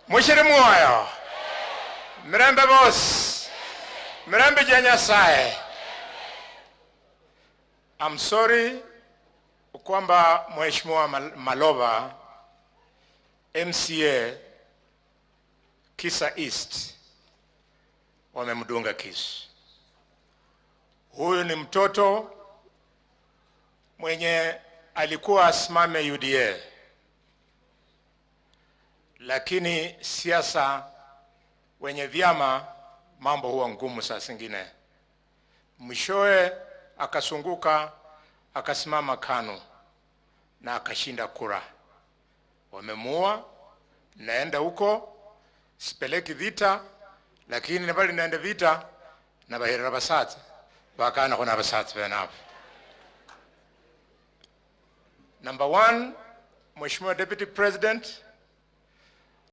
Mushiri mwoyo mirembe bosi mirembe ja Nyasaye. I'm sorry kwamba Mheshimiwa Maloba MCA Kisa East wamemdunga kisu. Huyu ni mtoto mwenye alikuwa asimame UDA, lakini siasa wenye vyama mambo huwa ngumu saa zingine. Mwishowe akasunguka akasimama KANU na akashinda kura. Wamemuua, naenda huko, sipeleki vita, lakini nabali naenda vita na bahirira basatsa bakana khuna basatsa benabo. Number one, Mheshimiwa Deputy President,